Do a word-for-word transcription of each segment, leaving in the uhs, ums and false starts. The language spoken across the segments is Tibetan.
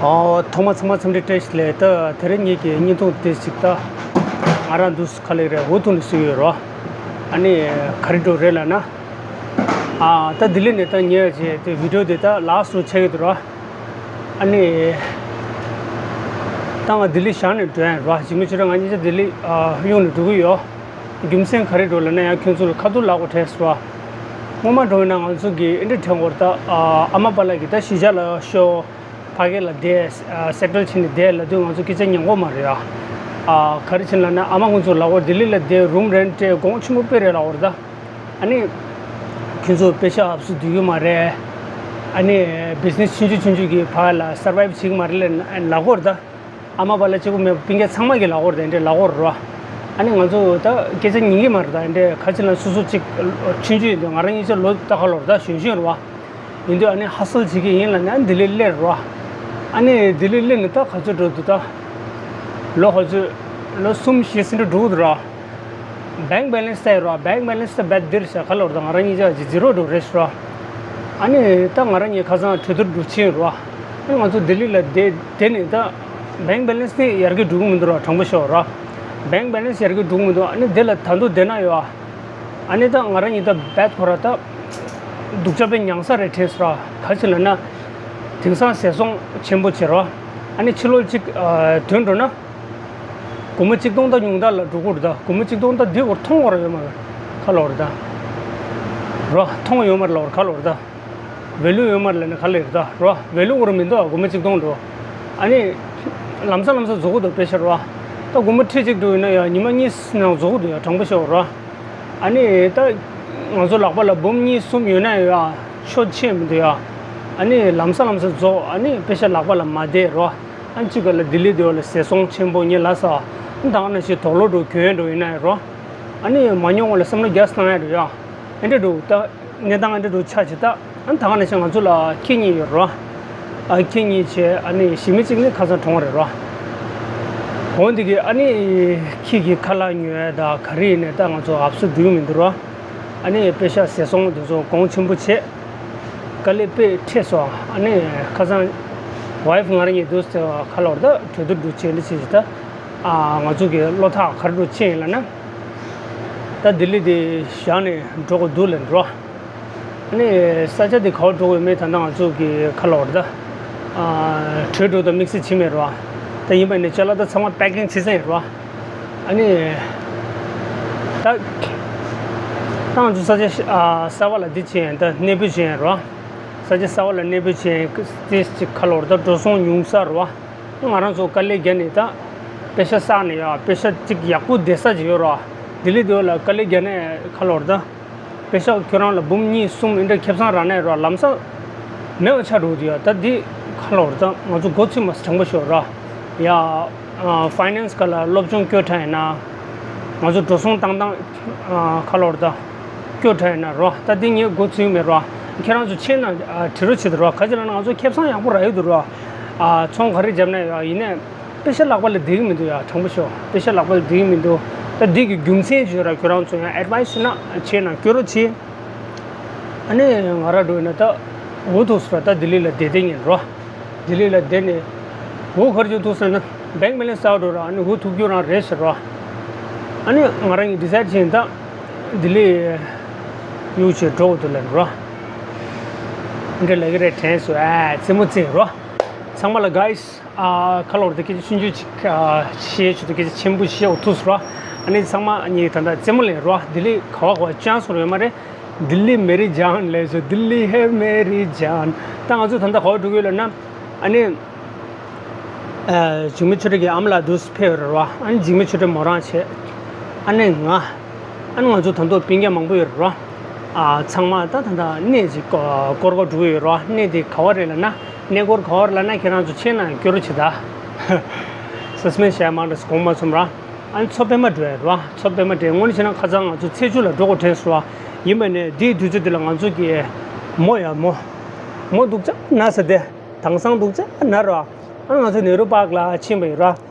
ཨོ། ཐོག་མ་ཚང་མ་འཚམས་འདྲི་བཀྲ་ཤིས་བདེ་ལེགས། ད་དེ་རིང་ངེད་ཀྱི་བརྙན་ཐུང་དེ་ཞིག་ད་ང་རང་འདུག་ག་ལེ་རེད། འུ་ཐུག་ནས་བཟོས་ཡོད་རོ། ཨ་ནི་ག་རེ་འགྲོ་རེད་ལབ་ན། ཨ། ད་ལྡི་ལི་ནས་ད་ཉེ་བའི་རྗེས་དེ་བི་ཌི་ཡོ་དེ་ད་ལགས་སུ་ཆགས་ཀྱི་འདུག་རོ། ཨ་ནི་ད་ང་ལྡི་ལི་བཞག་ནས་འགྲོ་ཡ་རོ། འཇིགས་མེད་ཆོས་སྒྲོན་ང་གཉིས་ཆ་ལྡི་ལི་ཨ་གཡུག་ནས་འགྲོ་གི་ཡོད། རྒྱུ་མཚན་ག་རེ་འགྲོ་ལབ་ན་ཡང་ཁྱོད་ཚོ་ལ་ཁ་ཐུག་ལབ་དགོས་དྲན་སོང་རོ། སྔོན་མ་འགྲོ་ཡིན་ན་ང་ཚོ་གི་ཨེ་འདྲ་དྲན་དགོས་རེད། ད་ཨ་ཨ་མ་པཱ་ལགས་ཀྱིས་ད་གཞིས་ཆགས་ལ་ཤོག་ཕ་གི་ལ་བསྡད། ཨ་སེ་ཊལ་བྱས་ནས་བསྡད་ལབ་དུས་ང་ཚོ་སྐད་ཆ་ཉན་གྱི་མ་རེད་ཡ། ཨ་ག་རེ་བྱས་ལབ་ན་ཨ་མ་ཁོང་ཚོ་ལབ་ཀྱི་ཡོད་རེད། ལྡི་ལི་ལ་བསྡད་རུམ་རེན་ཊི་སྤྲད་གོང་ཆེན་པོ་དཔེ་རེད་ལབ་ཀྱི་ཡོད་རེད་ད། ཨ་ནི་ཁྱོད་ཚོ་པེ་ཤ་ཨབ་སུ་སྡོད་ཀྱི་མ་རེད། ཨ་ནི་བི་ཛི་ནེ་སི་ཆུང་ཆུང་ཆུང་ཆུང་གིས་ཕ་གི་ལ་སར་བའིབ་བྱེད་ཀྱི་མ་རེད་ལབ་ལབ་ཀྱི་ཡོད་རེད་ད། ཨ་མ་པཱ་ལགས་གཅིག་པུ་མེད་པར་སྤུན་ཀྱག་ཚང་མ་གིས་ལབ་ཀྱི་ཡོད་རེད་ད། འདི་འདྲ་ལབ་ཀྱི་ཡོད་རེད་རོ། ཨ་ནི་ང་ཚོ་ད་སྐད་ཆ་ཉན་གྱི་མ་རེད་ད། འདི་འདྲ་ག་རེ་བྱས་ལབ་ན་སོ་སོ་གཅིག་ཆུང་ཆུང་ཡིན་དུས། ང་རང་གཉིས་ཆ་ལོ་ད་ག་ལབ་དགོས་རེད་ད། གཞོན་གཞོན་རེད་པ། ཡིན་དུས་ཨ་ནི་ཧ་སལ་བྱེད་ཀྱི་ཡིན་ལབ་ནས་ཨ་ནི་ལྡི་ལི་སླེབས་རོ། ཨ་ནི་ལྡི་ལི་སླེབས་ནས་ད་ག་ཚོད་འགྲོ་འདུག་ད། ལོ་ག་ཚོད། ལོ་གསུམ་བཞི་ཟིན་འགྲོ་འགྲོ་གི་འདུག་ར། བེང་ཀི་བེ་ལེན་སི་ད་ཡོད་ར། བེང་ཀི་བེ་ལེན་སི་ད་རྦད་དེ་རེད་ཤག་ག་ལབ་དགོས་རེད་ད། ང་རང་གཉིས་ཆ་གཅིག་ཛི་རོ་འགྲོ་རེད་ཤག་ར། ཨ་ནི་ད་ང་རང་གཉིས་ཁ་སང་གྲོས་བསྡུར་འགྲོ་ཕྱིན་ར། ཨ་ནི་ང་ཚོ་ལྡི་ལི་ལ་བསྡད་བསྡད་ནས་ད་བེང་ཀི་བེ་ལེན་སི་དེ་ཡར་རྒྱས་འགྲོ་གི་མི་འདུག་ར། དྲང་པོ་ཤོད་ར། བེང་ཀི་བེ་ལེན་སི་ཡར་རྒྱས་འགྲོ་གི་མི་འདུག་ཨ་ནི་དེ་ལ་ད་དུང་བསྡད་ན་ཡོད་ཨ། ཨ་ནི་ད་ང་རང་གཉིས་ད་རྦད་ཁོ་ར་ད་སྡུག་ཅག་དཔེ་མྱངས་ས་རེད་དྲན་སོང་ར། ག་རེ་བྱས་ལབ་ན། དེང་སང་ཟས་སོང་ཆེན་པོ་བྱེད་རོ། ཨ་ནི་ཕྱི་ལོ་གཅིག་ཨ་ཐོན་འགྲོ་ན། སྒོར་མོ་གཅིག་སྟོང་ད་ཉུང་མཐའ་ལ་འགྲོ་གི་རེད་ད། སྒོར་མོ་གཅིག་སྟོང་ད་འདི་སྐོར་མཐོང་བ་ར་ཡོད་མ་རེད། ག་ལབ་དགོས་རེད་ད། རོ། མཐོང་ཡོད་མ་རེད་ལབ་དགོས་རེད། ག་ལབ་དགོས་རེད་ད། ཝེ་ལུ་ཡོད་མ་རེད་ལབ་ན་ག་ལབ་རེད་ད། རོ། ཝེ་ལུ་སྐོར་མི་འདུག་ཨ། སྒོར་མོ་གཅིག་སྟོང་འགྲོ། ཨ་ནི་ལམ་སང་ལམ་སང་རྫོགས་གི་འདུག་དཔེ་ཆ་རོ། ད་སྒོར་མོ་ཁྲི་གཅིག་འགྲོ་ཡིན་ན་ཡང་ཉི་མ་གཉིས་ནང་རྫོགས་གི་འདུག་ཡ། དྲང་པོ་ཤོད་རོ། ཨ་ནི་ད་ང་ཚོ་ལག་པ་ལ་འབུམ་གཉིས་གསུམ་ཡོད་ན་ཡང་ཆོ་ཆེ་མི་འདུག་ཡ། ཨ་ནི་ལམ་སང་ལམ་སང་རྫོགས། ཨ་ནི་པེ་ཤ་ལག་པ་ལ་མ་བསྡད་རོ། ཨ་ནི་གཅིག་ག་ལ་ལྡི་ལི་དེ་བ་ལ་ཟས་སོང་ཆེན་པོ་ངས་ལབ་ས། ཨ་ནི་ད་ག་ནང་བཞིན་དོག་ལོ་འགྲོ་གྱོན་འགྲོ་ཡིན་ན་ཡང་རོ། ཨ་ནི་མ་ཉོ་བ་ལ་བསམ་བློ་རྒྱག་སྟངས་ཡ་རེད་ཡ། ཨེ་འདྲ་འགྲོ་ད། གནས་སྟངས་ཨེ་འདྲ་འགྲོ་ཆགས་ཅིག་ད། ཨ་ནི་ད་ག་ནང་བཞིན་ང་ཚོ་ལ་ཁྱི་གཉིས་ཡོད་རོ། ཨ་ཁྱི་གཉིས་བྱས། ཨ་ནི་གཞི་མི་གཅིག་ནི་ཁ་སང་གྲོངས་རེད་རོ། འོ་འདི་གི་ཨ་ནི་ཁྱི་གི་ཁ་ལག་ཉོ་ཡ་ད་ག་རེ་ཡིན་ནའི་ད་ང་ཚོ་ཨབ་སུ་འགྲོ་གི་མི་འདུག་རོ། ཨ་ནི་པེ་ཤ་ཟས་སོང་དེ་ཚོ་གོང་ཆེན་པོ་བྱས། དཀའ་ལས་དཔེ་འཕྲད་སོང་། ཨ་ནི་ཁ་སང་ཝའི་ཕུ་ང་རང་གཉིས་འདུག་སེ་ག་ལབ་དགོས་རེད་ད། གྲོས་བསྡུར་འགྲོ་བྱས་འདི་བྱས་ཅིག་ད། ཨ་ང་ཚོ་གི་བློ་ཐག་ག་རེ་འགྲོ་ཆེ་ཡིན་ལབ་ན། ད་ལྡི་ལི་དེ་བཞག་ནས་འགྲོ་དགོས་འདུག་ལབ་འགྲོ། ཨ་ནི་ས་ཆ་དེ་ག་པར་འགྲོ་དགོས་མེད་ད་ལྟ་ང་ཚོ་གི་ག་ལབ་དགོས་རེད་ད། ཨ་གྲོས་འགྲོ་དང་དམིགས་བསལ་བྱེད་མེད་རོ། ད་ཡིན་པ་ནི་ཅ་ལག་ད་ཚང་མ་པེ་ཀིང་བྱས་ཚར་ཡིན་རོ། ཨ་ནི། ད། ད་ང་ཚོ་ས་ཆ་ཤ- ཨ་གསར་པ་ལ་འདི་བྱས་ཡིན་ད་གནས་སྤོས་བྱས་ཡིན་རོ། ས་ཆ་གསར་པ་ལ་གནས་སྤོས་བྱས་ཡིན་དེ་ཅིག་ག་ལབ་དགོས་རེད་ད། འགྲོ་སོང་ཉུང་ས་རོ། ང་རང་ཚོ་དཀའ་ལས་བརྒྱབ་ནས་ད། པེ་ཤ་བསགས་ནས་ཡ་པེ་ཤ་ཅིག་ཡག་པོ་བསྡད་ས་ཅིག་ཡོད་རོ། ལྡི་ལི་དེ་བ་ལ་དཀའ་ལས་བརྒྱབ་ནས་ག་ལབ་དགོས་རེད་ད། པེ་ཤ་ཁྱོད་རང་ལ་འབུམ་གཉིས་གསུམ་འདི་འདྲ་ཁེ་བཟང་རག་ནའི་རོ། ལམ་སང་མེད་པ་ཆགས་འགྲོ་གི་འདུག་ཡ། ད་འདི་ག་ལབ་དགོས་རེད་ད། ང་ཚོ་མགོ་ཚོས་མ་སོང་། དྲང་པོ་ཤོད་ར། ཡ། ཨ་ཕའི་ནན་སི་སྒང་ལ་སློབ་སྦྱོང་སྐྱོར་དྲགས་ཡིན་ན། ང་ཚོ་འགྲོ་སོང་བཏང་སྟངས་ཨ་ག་ལབ་དགོས་རེད་ད། སྐྱོར་དྲགས་ཡིན་ན་རོ། ད་འདི་ངས་མགོ་ཚོས་མེད་རོ། ཁྱེད་རང་ཚོ་མཁྱེན་ན་ཨ་དྲི་རོགས་བྱེད་དང་རོ། ག་ཅི་ལབ་ན་ང་ཚོ་ཁེ་བཟང་ཡག་པོ་རག་གི་འདུག་རོ། ཨ་ཚོང་ག་རེ་བརྒྱབ་ན་ཡ་ཡིན་ནའི། པེ་ཤ་ལག་པ་ལ་བསྡད་ཀྱི་མི་འདུག་ཡ། དྲང་པོ་ཤོད། པེ་ཤ་ལག་པ་ལ་བསྡད་ཀྱི་མི་འདུག་ད་འདི་གི་རྒྱུ་མཚན་བརྗོད་ར། ཁྱོད་རང་ཚོ་ཡང་ཨེ་ཌི་ཝའི་སི་ཞུ་ན་བྱས་ན་སྐྱོར་རོགས་བྱེད། ཨ་ནི་ང་ར་འགྲོ་ཡིན་ན་ད་འུ་ཐུག་སོང་ར། ད་ལྡི་ལི་ལ་བསྡད་བསྡད་ཉན་རོ། ལྡི་ལི་ལ་བསྡད་ནས་འུ་ག་རེ་བྱེད་ཐུབ་ཟེར་ན་བེང་ཀི་བེ་ལེན་སི་བསགས་འགྲོ་ར། ཨ་ནི་འུ་ཐུག་རྒྱུ་རང་རེད་ཟེར་རོ། ཨ་ནི་ང་རང་གིས་ཌི་སའིཌ་བྱས་ཡིན། ད་ལྡི་ལི་གཡུག་བྱས་འགྲོ་དགོས་འདུག་ལབ་རོ། འདྲ་ལབ་ཀྱི་རེད་དྲན་སོང་། ཨ་རྩེད་མོ་རྩེ་རོ། ཚང་མ་ལ་གྷའི་སི། ཨ་ག་ལབ་དགོས་རེད་ད། སྐད་ཆ་ཆུང་ཆུང་ཅིག་ཨ་བཤད་ཆོག་ད། སྐད་ཆ་ཆེན་པོ་བཤད་འོ་ཐུག་སོང་ར། ཨ་ནི་ཚང་མ་ངས་ད་ལྟ་རྩེད་མོ་ལེན་རོ། ལྡི་ལི་ག་བ་ག་བ་ཅང་སོང་ཡོད་མ་རེད། ལྡི་ལི་མེ་རི་ཇཱན་ལབ་སོང་། ལྡི་ལི་ཧེ་མེ་རི་ཇཱན། ད་ང་ཚོ་ད་ལྟ་ག་བ་འགྲོ་གི་ཡོད་ལབ་ན། ཨ་ནི་ཨ་འཇིགས་མེད་ཆོས་སྒྲོན་གྱི་ཨ་མ་ལགས་འདུག་སེ་ཕེབས་ཡོད་རེད་རོ། ཨ་ནི་འཇིགས་མེད་ཆོས་སྒྲོན་མོ་རང་བྱས། ཨ་ནི་ང་། ཨ་ནི་ང་ཚོ་ད་དུང་སྤུན་ཀྱག་མང་པོ་ཡོད་རེད་རོ། ཨ་ཚང་མ་ད་ད་ལྟ་གནས་ཅིག་སྐོར་སྐོར་ག་འགྲོ་གི་ཡོད་རོ། གནས་དེ་ག་བ་རེད་ལབ་ན། གནས་སྐོར་ག་བ་རེད་ལབ་ན་ཁྱེད་རང་ཚོ་མཁྱེན་ན་སྐྱོར་རོགས་བྱེད་ད། སི་སི་མེན་ཤ་མང་དྲགས་གོང་མ་ཚོམ་ར། ཨ་ནི་མཚོ་པད་མ་འགྲོ་ཡ་རེད་བ། མཚོ་པད་མ་འགྲོ་ཡ། དངོས་གནས་བྱས་ན་ཁ་སང་ང་ཚོ་ཚེས་བཅུ་ལ་འགྲོ་དགོས་དྲན་སོང་བ། ཡིན་པ་ནས་འདིའི་དུས་ཚོད་འདི་ལ་ང་ཚོ་གི་མོ་ཡ་མོ། མོ་སྡུག་ཅག་ན་ས་དེ། དེང་སང་སྡུག་ཅག་ན་ར། ཨ་ནི་ང་ཚོ་ནེ་རུ་པཱརྐ་ལ་ཕྱིན་པ་ཡིན་ར།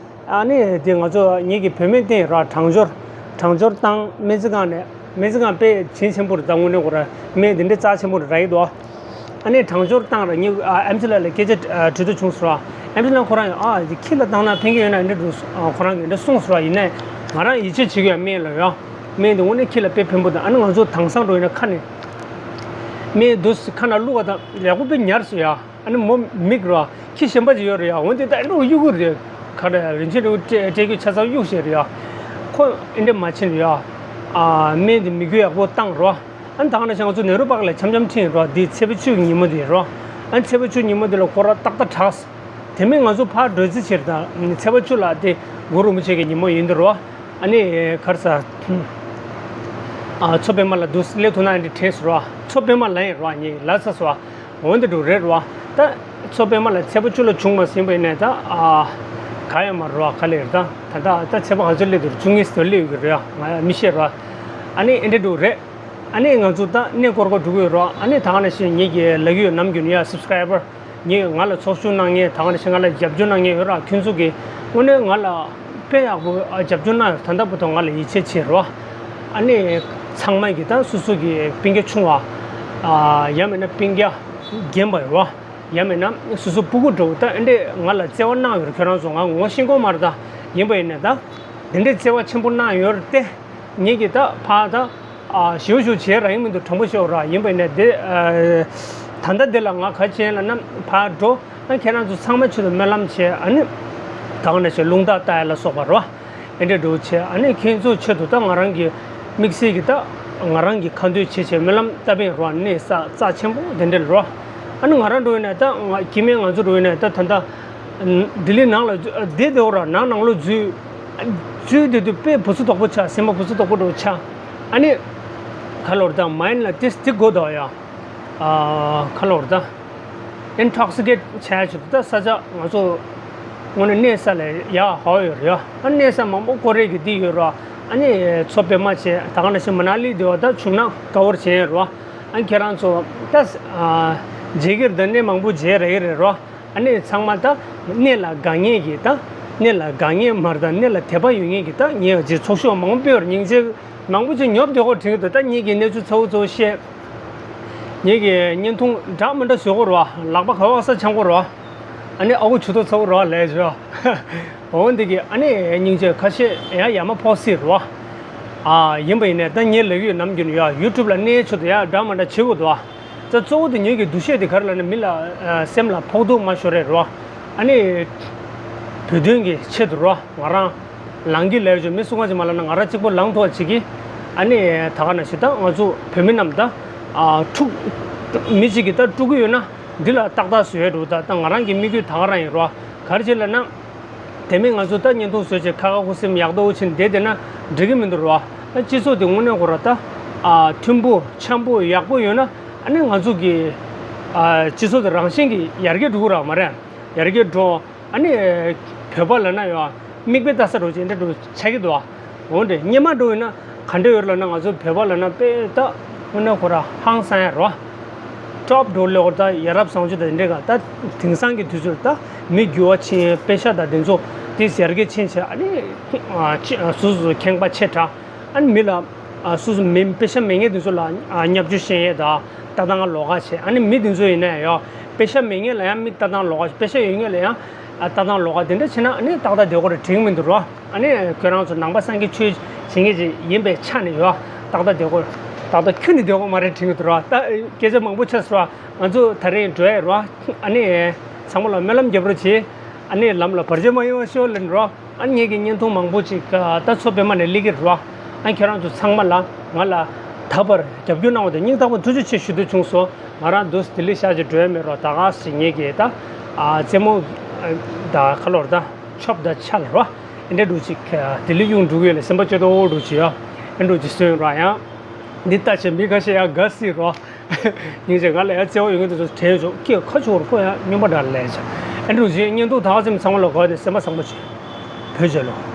ཨ་ནི་དེ་ང་ཚོ་ངེད་ཀྱི་བུད་མེད་བསྟན་ར། གྲང་སྦྱོར། གྲང་སྦྱོར་བཏང་། སྨན་རྩིས་ཁང་ནས། སྨན་རྩིས་ཁང་དཔེ་བྱིན་ཆེན་པོ་རེད་ད། དངོས་གནས་ཁོ་ར་སྨན་དེ་འདྲའི་རྩ་ཆེན་པོ་རེད་ར་ཡིན་དོ། ཨ་ནི་དྲང་སྦྱོར་བཏང་ར་ཉི་ཨ་ཨེམ་སི་ལགས་ལ་སྐད་ཆ་ཨ་དྲི་འདོད་བྱུང་ཟེར་བ། ཨེམ་སི་ལགས་ཁོ་རང་ཡང་ཨ་ཁྱི་ལ་བཏང་ན་ཕན་གྱི་ཡོད་ན་འདྲ་འདུག་ཨ་ཁོ་རང་གིས་འདྲ་གསུངས་ཟེར་བ། ཡིན་ནའི་ང་རང་ཡིད་ཆེས་བྱེད་ཀྱི་ཡོད་སྨན་ལ་ཡོད། སྨན་འདི་དངོས་གནས་ཁྱི་ལ་དཔེ་ཕན་པོ་དང་། ཨ་ནི་ང་ཚོ་དེང་སང་འགྲོ་ཡིན་ན་ཁ་ནས་སྨན་འདུག་ཁ་ནང་བླུགས་པ་དང་ཡག་པོ་དཔེ་ཉར་སོང་ཡ། ཨ་ནི་མོ་མིག་ར་ཁྱི་གཞན་པ་ཅིག་ཡོད་རེད་ཡ། འོན་ཏེ་ད་ཨེ་འདྲ་གཡུག་གི་རེད། ག་རེ་རིན་ཆེན་འདྲ་བོ་སྤྲད་སྤྲད་རྒྱུ་ཆ་ཚང་གཡུག་བཞག་རེད་ཡ། ཁོ་ཨེ་འདྲ་མ་བྱེད་རེད་ཡ། ཨ་སྨན་འདི་མི་རྒྱུ་ཡག་པོ་བཏང་རོགས། ཨ་ནི་ད་ག་ནང་བཞིན་ང་ཚོ་ནེ་རུ་པཱརྐ་ལ་འཆམ་འཆམ་ཁྲིད་ཡིན་རོགས། འདི་ཚེས་པ་བཅུ་གི་ཉིན་མོ་འདི་རོགས། ཨ་ནི་ཚེས་པ་བཅུ་ཉིན་མོ་འདི་ལ་ཁོ་རང་ཏག་ཏག་དྲག་དེ་མིན་ང་ཚོ་ཕར་འགྲོ་རྩིས་བྱེད་དང་། ཚེས་པ་བཅུ་ལ་དེ་གུ་རུ་རིན་པོ་ཆེ་གི་ཉིན་མོ་ཡིན་འདི་རོ། ཨ་ནི་ག་རེ་ཟ། ཨ་མཚོ་པདྨ་ལ་འདུག་སླེབས་ཐུབ་ན་འདི་དྲན་སོང་རོ། མཚོ་པདྨ་ལ་ཡིན་རོ། ངས་ལབ་ཚར་སོང་། འོན་ཏེ་འགྲོ་རེད་རོ། ད་མཚོ་པདྨ་ལ་ཚེས་པ་བཅུ་ལ་བྱུང་མ་ཟིན་པ་ཡིན་ནའི་ད་ཨ་ག་ཡོད་མ་རོ། ག་ལེར་ད་ད་ད་ད་ཚེས་པ་ག་ཚོད་སླེབས་འདུག་བཅུ་གཉིས་ཚོད་སླེབས་ཡོད་ཀྱི་རེད། ང་མི་ཤེས་རོ། ཨ་ནི་ཨེ་འདྲ་འགྲོ་རེད། ཨ་ནི་ང་ཚོ་ད་གནས་སྐོར་སྐོར་འགྲོ་གི་ཡོད་རོ། ཨ་ནི་ད་ག་ནང་བཞིན་ངེད་ཀྱི་ལབ་ཀྱི་ཡོད། ནམ་རྒྱུན་ཡ་སབ་སི་ཀ་རའི་བར་ངས་ང་ལ་ཚོགས་ཞུགས་གནང་མཁན། ད་ག་ནང་བཞིན་ང་ལ་རྒྱབ་སྐྱོར་གནང་མཁན་ཡོད་ར། ཁྱོད་ཚོ་གིས་དངོས་གནས་ང་ལ་དཔེ་ཡག་པོ་རྒྱབ་སྐྱོར་གནང་ཡོད། ད་ལྟ་བར་དུ་ང་ལ་ཡིད་ཆེས་བྱེད་རོ། ཨ་ནི་ཚང་མ་གིས་ད་སོ་སོ་གི་སྤུན་ཀྱག་ཆུང་བ། ཡང་མིན་ན་སྤུན་ཀྱག་རྒན་པ་རོ། ཡང་མིན་ན་སོ་སོ་སྤུ་གུ་འདྲ་བོ་ད་ཨེ་འདྲས་ང་ལ་བརྩེ་བ་གནང་ཡོད་ར། ཁྱོད་རང་ཚོ་ང་ངོ་ཤེས་ཀྱི་མ་རེད། ད་ཡིན་པ་ཡིན་ནའི་ད་དེ་འདྲས་བརྩེ་བ་ཆེན་པོ་གནང་ཡོད་རེད་དེ། ངེད་ཀྱིས་ད་ཕར་ད་ཨ་ཞེ་པོ་ཞེ་པོ་བྱས་ར་ཡིན་མི་འདུག་དྲང་པོ་ཤོད་ར། ཡིན་པ་ཡིན་ནའི་དེ་ཨ་ད་ལྟ་འདི་ལ་ང་ག་བྱས་ལབ་ན་ཕར་འགྲོ། ཨ་ཁྱེད་རང་ཚོ་ཚང་མ་ཆེད་དུ་སྨོན་ལམ་བྱས། ཨ་ནི་ད་ག་ནང་བཞིན་རླུང་རྟ་བཏགས་ཡ་ལ་སོགས་པ་རོ། ཨེ་འདྲས་འགྲོ་བྱས། ཨ་ནི་ཁྱེད་ཚོ་ཆེད་དུ་ད་ང་རང་གི་དམིགས་བསལ་གྱི་ད་ང་རང་གི་ཁ་འདོན་བྱས་བྱས་སྨོན་ལམ་བཏབ་པ་ཡིན་རོ། གནས་རྩ་རྩ་ཆེན་པོ་དེ་འདྲས་རོ། ཨ་ནི་ང་རང་འགྲོ་ཡིན་ནའི་ད་ང་སྐྱེ་དམན་ང་ཚོ་འགྲོ་ཡིན་ནའི་ད་ད་ལྟ་ལྡི་ལི་ནང་ལ་བསྡད་བསྡད་འོ་ར། ནང་ནང་ལོགས་འཛུལ་འཛུལ་བསྡད་དུས་དཔེ་བུ་ཚ་དོག་པོ་ཆགས། སེམས་པ་བུ་ཚ་དོག་པོ་འདྲ་བོ་ཆགས། ཨ་ནི་ག་ལོར་ད་མའིན་ལ་ཏིས་ཏི་གོ་དོ་ཡ། ཨ་ག་ལོར་ད་ཨིན་ཊོག་སི་ཀེཊ་བྱས་ཆུ་ད་ས་ཆ་ང་ཚོ་དངོས་གནས་གནས་ས་ལས་ཡག་ཧ་ཡོད་རེད། ཨ་གནས་ས་མང་པོ་ཀོ་རེ་གི་འདི་ཡོད་ར། ཨ་ནི་མཚོ་པདྨ་བྱས། ད་ག་ནང་བཞིན་མ་ན་ལི་འདི་བ་ད་བྱུང་ན་ཀ་བར་བྱས་ར། ཨ་ཁྱེད་རང་ཚོ་ད་ཨ་མཇལ་གྱི་རེད། ད་གནས་མང་པོ་མཇལ་རེ་གི་རེད་ར། ཨ་ནི་ཚང་མ་ད་གནས་ལ་དགའ་མཁན་གྱི་ད་གནས་ལ་དགའ་མཁན་མ་རེད། ད་གནས་ལ་དད་པ་ཡོད་མཁན་གྱི་ད་ངས་ཅིག་ཚོགས་ཞུགས་མང་པོ་སྤེལ་བར་སྙིང་རྗེ། མང་པོ་ཅིག་ཉོབ་བསྡད་ཁོ་དྲན་གྱི་འདུག་ད་ངེད་ཀྱི་གནས་ཚུལ་ཚ་བོ་ཚ་བོ་བཤད། ངེད་ཀྱི་བརྙན་ཐུང་འདྲ་མི་འདྲ་བཟོས་ཁོ་རོ། ལག་པ་ག་བ་ས་འཆང་ཁོ་རོ། ཨ་ནི་ཨ་ཁུ་ཇུས་གཏོགས་ཚ་བོ་རོ་ལས་བྱོས། འོ་འདི་གི་ཨ་ནི་སྙིང་རྗེ་ཁ་ཤས་ཡང་ཡ་མ་ཕོག་སྲིད་རོ། ཨ་ཡིན་པ་ཡིན་ནའི་ད་ངས་ལབ་ཡོད། ནམ་རྒྱུན་ཡ་ཡུ་ཊུབ་ལ་གནས་ཆེད་དུ་ཡ་འདྲ་མི་འདྲ་བྱེད་དགོས་འདུག་ད་གཙོ་བོ་དེ་ངེད་ཀྱི་འདུ་ཤེས་དེ་ག་རེ་ལབ་ན་མི་ལ་ཨ་སེམས་ལ་ཕོག་ཐུག་མ་ཤོར་རེད་རོ། ཨ་ནི་བོད་དོན་གྱི་ཆེད་དུ་རོ། ང་རང་ལངས་ཀྱི་ལས་བྱོས། མི་སུ་གང་ཅིག་མ་ལངས་ན་ང་རང་གཅིག་པོ་ལངས་ཐུབ་པ་བྱེད་ཀྱི། ཨ་ནི་ད་ག་ནང་བཞིན་ད་ང་ཚོ་བོད་མི་རྣམས་ད་ཨ་དཀྲུག་མི་གཅིག་གིས་ད་དཀྲུག་གི་ཡོད་ན་འདི་ལ་ཏག་ཏག་བཟོས་འགྲོ། ད་ད་ང་རང་གི་དམིགས་ཡུལ་ད་ག་རང་ཡིན་རོ། ག་རེ་བྱས་ལབ་ན། དེ་མིན་ང་ཚོ་ད་བརྙན་ཐུང་བཟོས་བྱས་ཁ་ཁ་ཁུ་སེམས་ཡག་ཏོ་ཕྱིན་བསྡད་བསྡད་ན་འགྲིག་གི་མི་འདུག་རོ། ད་སྤྱི་ཚོགས་དེ་དངོས་གནས་ཁོ་ར་ད་ཨ་མཐུན་པོ་འཆམ་པོ་ཡག་པོ་ཡོད་ན། ཨ་ནི་ང་ཚོ་གི་ཨ་སྤྱི་ཚོགས་དེ་རང་བཞིན་གྱིས་ཡར་རྒྱས་འགྲོ་གི་ར་མ་རེད། ཡར་རྒྱས་འགྲོ། ཨ་ནི་བོད་པ་ལབ་ན་ཡང་མིག་དཔེ་ལྟ་ས་འདྲ་བོ་ཅིག་འདྲ་འདྲ་བོ་ཆགས་ཀྱི་འདུག་འོ་འདྲ་སྔོན་མ་འདྲ་བོ་ཡིན་ན་ག་འདྲ་ཡོད་ལབ་ན། ང་ཚོ་བོད་པ་ལབ་ན་དཔེ་ད་དངོས་གནས་ཁོ་ར་ཧང་སང་ཡ་རོ། ཊོབ་འགྲོ་ལེགས་པར་ད་ཡ་རབས་བཟང་སྤྱོད་དང་འདི་འདྲ་ག་ད་དེང་སང་གི་དུས་ཚོད་ད་མི་འགྱུར་བ་ཕྱིན། པེ་ཤ་དང་དེ་ཚོ་དེ་ཡར་རྒྱས་ཕྱིན་བྱས། ཨ་ནི་ཨ་ཅི་ཨ་སོ་སོ་ཁེངས་པ་ཆེ་དྲགས། ཨ་ནི་མི་ལ་ཨ་སོ་སོ་མི་པེ་ཤ་མེད་མཁན་དེ་ཚོ་ལ་ཨ་བརྙས་བཅོས་བཤད་ཡས་དང་ལྟ་སྟངས་ལོགས་ཀ་བྱས། ཨ་ནི་མི་དེ་ཚོ་ཡིན་ན་ཡང་པེ་ཤ་མེད་མཁན་ལ་ཡང་མི་ལྟ་སྟངས་ལོགས་ཀ། པེ་ཤ་ཡོད་མཁན་ལ་ཡང་ཨ་ལྟ་སྟངས་ལོགས་ཀ་དེ་འདྲ་བྱས་ན་ཨ་ནི་ཏག་ཏག་བསྡད་ཁོ་རེད་དྲན་གྱི་མི་འདུག་རོ། ཨ་ནི་ཁྱོད་རང་ཚོ་ནང་པ་སངས་རྒྱས་ཆོས་བྱེད་མཁན་ཅིག་ཡིན་པའི་ཆ་ནས་ཡོད། ཏག་ཏག་བསྡད་ཁོ་ཏག་ཏག་ཁྱོན་ནས་བསྡད་ཁོ་མ་རེད་དྲན་གྱི་འདུག་རོ། ད་སྐད་ཆ་མང་པོ་ཆགས་སོང་ར། ང་ཚོ་ད་རེས་འགྲོ་ཡས་རོ། ཨ་ནི་ཚང་མ་ལ་སྨོན་ལམ་རྒྱབ་རོགས་བྱེད། ཨ་ནི་ལམ་ལ་བར་ཆད་མ་ཡོང་བ་ཤོག་ལབ་རོ། ཨ་ངེད་ཀྱི་བརྙན་ཐུང་མང་པོ་ཅིག་ད་མཚོ་པདྨ་ནས་སླེབས་ཀྱི་རེད་བ། ཨ་ཁྱེད་རང་ཚོ་ཚང་མ་ལ་ང་ལ་ད་བར་རྒྱབ་སྐྱོར་གནང་བ་དེ་སྙིང་ཐག་པ་ཐུགས་རྗེ་ཆེ་ཞུ་འདོད་བྱུང་སོང་། ང་རང་འདུག་ལྡི་ལི་ཤར་གྱི་འགྲོ་ཡ་མེད་རོགས། ད་ག་ཟེ་ངེད་ཀྱི་ད་ཨ་རྩེད་མོ་ད་ཁ་ལོར་ད་ཆོབ་ད་ཆ་ལ་རོ། ཨེ་འདྲ་འདུག་ཅིག་ལྡི་ལི་གཡུག་འགྲོ་གི་ཡོད་ལ་སེམས་པ་སྐྱོ་ཏོ་འདུག་ཅིག་ཡ། ཨེ་འདྲ་ཅིག་སོན་རོགས་ཡང་། འདི་ལྟ་བྱས་མི་ཁ་ཤས་ཡང་དགའ་སྲིད་རོགས། སྙིང་རྗེ། ང་ལ་ཡང་བརྩེ་བ་ཡོད་མཁན་དེ་ཚོ་དྲན་བྱུང་། སྐད་ཁ་ཆུ་བོར་ཁོ་ཡང་སྨྱོན་པ་འདྲ་ལས་བྱ། ཨེ་འདྲ་བྱས་བརྙན་ཐུང་ད་ག་ཙམ་ཚང་མ་ལ་གོ་ཡ་དེ་སེམས་པ་བཟང་པོ་བྱོས། བོད་རྒྱལ་ལོ།